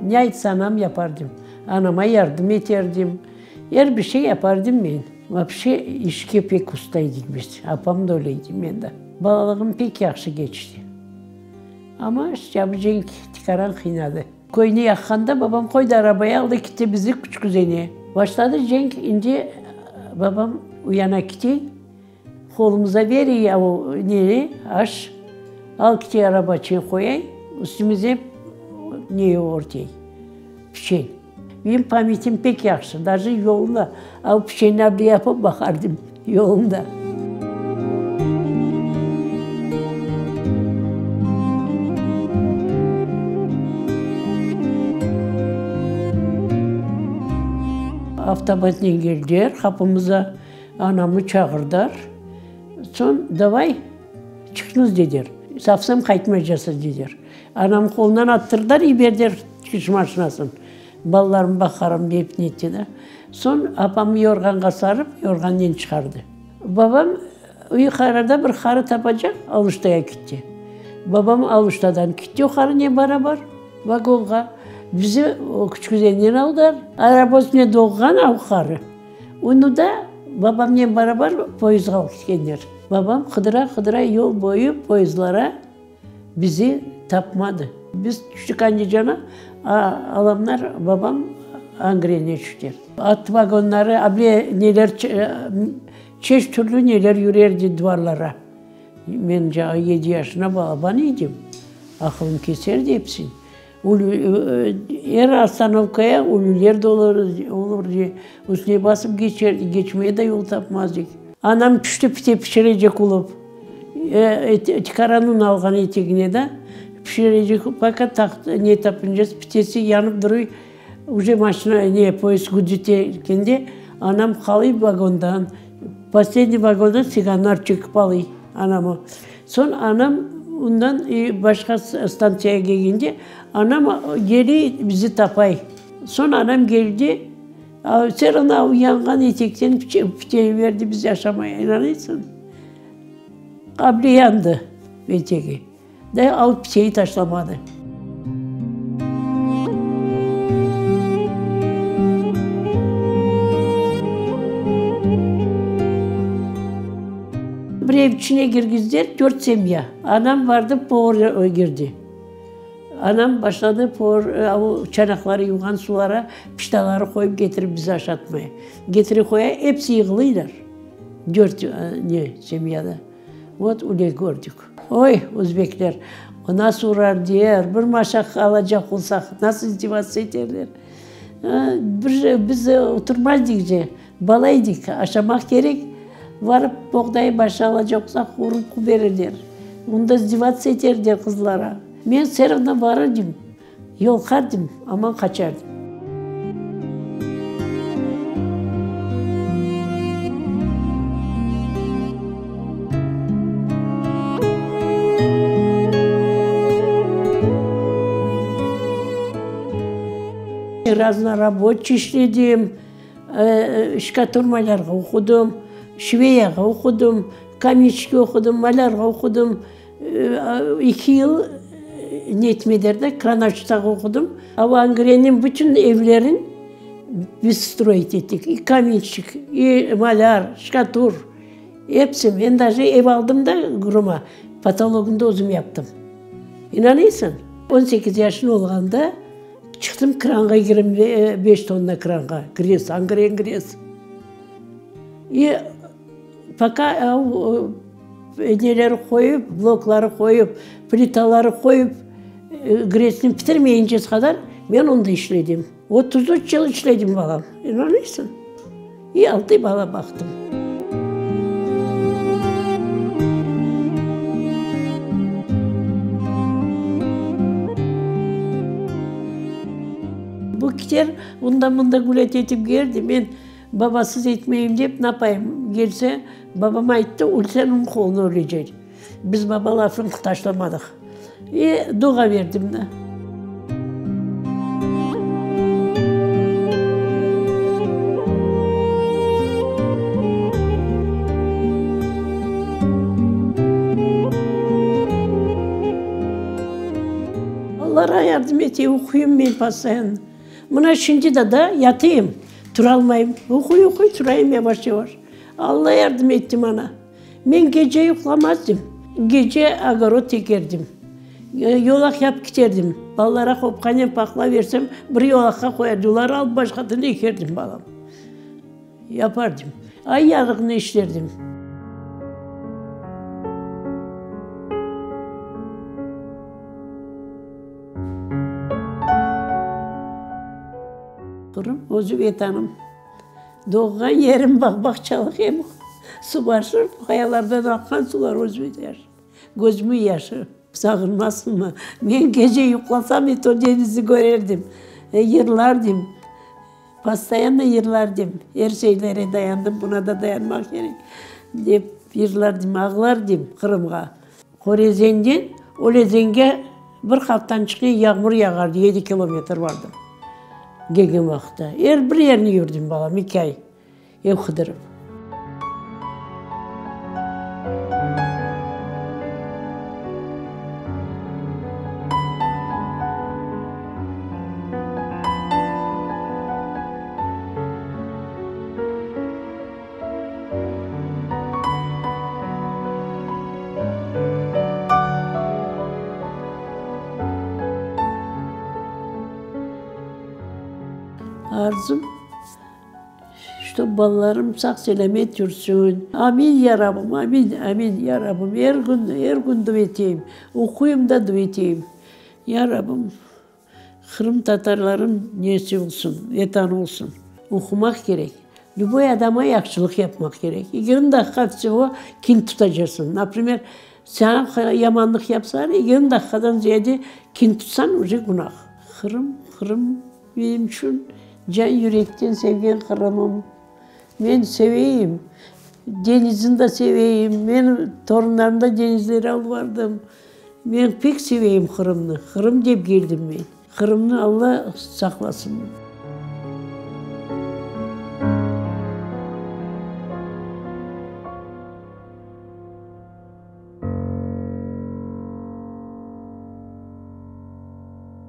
Ne aytsa anam yapardım. Anama yardım eterdim. Er bir şey yapardım men. Vapşe işke pek usta edik biz. Apam da öyle edi, men de. Balalığım pek yahşı keçti. Amma işte bu cenk tikaran qıynadı. Köyni yaqqanda babam qoydı arabaya, aldı ketti bizi Küçük-Üzene. Başladı cenk, indi babam uyana kete, qolumıza bere ya o neni, aş, al kete arabaçığa qoyay, üstümize ne örtey, piçen. Menim pamyatim pek yahşı, daje yolunda al piçenni able yapıp baqardım yolunda. Avtomatnen keldiler qapımıza, anamı çağırdılar. Soñ, davay, çıqıñız dediler. Sovsem qaytmaycasız dediler. Anamnıñ qolundan attırdılar, yiberdiler tikiş maşinasın. Balalarımnı baqarım dep netti de. Soñ apamnı yorğanğa sarıp, yorğannen çıqardı. Babam yuqarıda bir qarı tapacaq, Aluştaya kitti. Babam Aluştadan kitti o qarınen barabar vagonğa. Bizi o Küçük-Üzenden aldılar. Araba üstüne doğğan o qarı. Onı da babamnen barabar poyezdğa alıp ketkenler. Babam qıdıra-qıdıra yol boyu poyezdlara Bizi tapmadı. Biz tüştik Andijana, alamlar, babam Angrene tüşti. At vagonları, able neler, çeşit türlü neler yürerdi dvarlara. Men yedi yaşına balaban edim, aqılım keserdi epsin. Er ostanovkaya ölüler de olurdı, üstüne basıp geçerdi, geçmeye de yol tapmazdık. Anam tüşti pite pişirecek olıp, tikaran un alğan etegine da, pişirecek, пока ne tapınca pitesi yanıp duruy, uje maşina, ne, poyezd gudit etkende, anam qalıy vagondan, posledniy vagondan tsiganlar çekip alıy anamı. Soñ anam ondan başqa stantsiyağa kelgende, anam keliy, bizi tapay. Soñ anam keldi, vse ravno yanğan etekten pite berdi biz aşamaya, inanaysıñmı? Qable yandı etegi. De alıp piteyi taşlamadı. Bir ev içine kirgizdiler dört semya. Anam bardı, povur girdi. Anam başladı povur, o çanaqları yuvğan sulara piştaları qoyıp ketirip bizi aşatmaya. Ketire qoya, episi yığılıylar dört ne semyada. Vot, öyle kördik. Oy, özbekler, nasıl urar der, bir maşaq alacaq olsaq, nasıl izdivatsya eterler. Bir, biz oturmaz deyce, bala edik, aşamaq kerek, varıp boğday başı alacaq olsaq, urıp quberirler. Onda izdivatsya eterler qızlara. Men vse ravno barırdım, yolqardım, aman qaçardım. Raznoroboçiy işledim, şkatur malârğa oqudım, şveyağa oqudım, kamenşçik oqudım, malârğa oqudım. İki yıl netmederde kranaçtağa oqudım. Avangreniñ bütün evlerin biz stroit ettik, i kamenşçik, i malâr, şkatur, episi. Men daje ev aldım da gruma, potologını da özüm yaptım. İnanıysıñ? On sekiz yaşım olğanda çıqtım kranğa 25 tonna kranğa, GRES, Angren GRES. I poka neleri qoyıp, blokları qoyıp, plitaları qoyıp, GRESni bitirmeyincesi qadar men onda işledim. 33 yıl işledim, balam, inanıysıñ? I altı bala baqtım. Bu kiter unda-mında gulât etip keldi. Men. Babasız etmeyim dep, napayım, kelse, babam ayttı, ölsen onıñ qoluna ölecek. Biz baba lafını taşlamadıq. E, duğa berdim da. Allağa yardım ete, oquyım men postoyanno. Mına şimdi de da yatayım, turalmayım. Oquy, oquy, turayım yavaş-yavaş. Alla yardım etti maña. Men gece yuqlamazdım. Gece ogorod ekerdim. Yolaq yapıp kiterdim. Balalara qopqanen paqla bersem, bir yolaqqa qoyardım. Olar alıp başqatını ekerdim, balam. Yapardım. Ay yarığını işlerdim. Qırım, özü Vetanım. Doğğan yerim bağ-bağçalıq em subaşı, qayalardan aqqan sular özüme de yaş, közüme yaşı. Sağınmazsıñmı? Men gece yuqlasam et o deñizni körerdim, yırlardım, postoyanno yırlardım. Er şeylere dayandım, buna da dayanmaq kerek, dep yırlardım, ağlardım Qırımğa. Körezenden Ölezenge bir haftançıq yağmur yağardı, yedi kilometr bardım kelgen vaqıtta. Er bir yerni yürdim, balam, eki ay ev qıdırıp. Arzum, ştob balalarım sağ-selâmet yürsün. Amin, ya Rabbim, amin, amin, ya Rabbim. Er kün, er kün dua eteyim. Oquyım da dua eteyim. Ya Rabbim, Qırımtatarlarım nesi olsun, Vetanı olsun. Oqumaq kerek. Lüboy adama yahşılıq yapmaq kerek. 20 daqqa vsego kin tutacasıñ. Naprimer, saña yamanlıq yapsalar, 20 daqqadan ziyade kin tutsañ, uje günah. Qırım, Qırım menim içün can yürekten sevgen Qırımım. Men seveyim. Deñizni de seveyim. Men torunlarımnı da deñizlere alıp bardım. Men pek seveyim Qırımnı. Qırım dep keldim men. Qırımnı Alla saqlasın.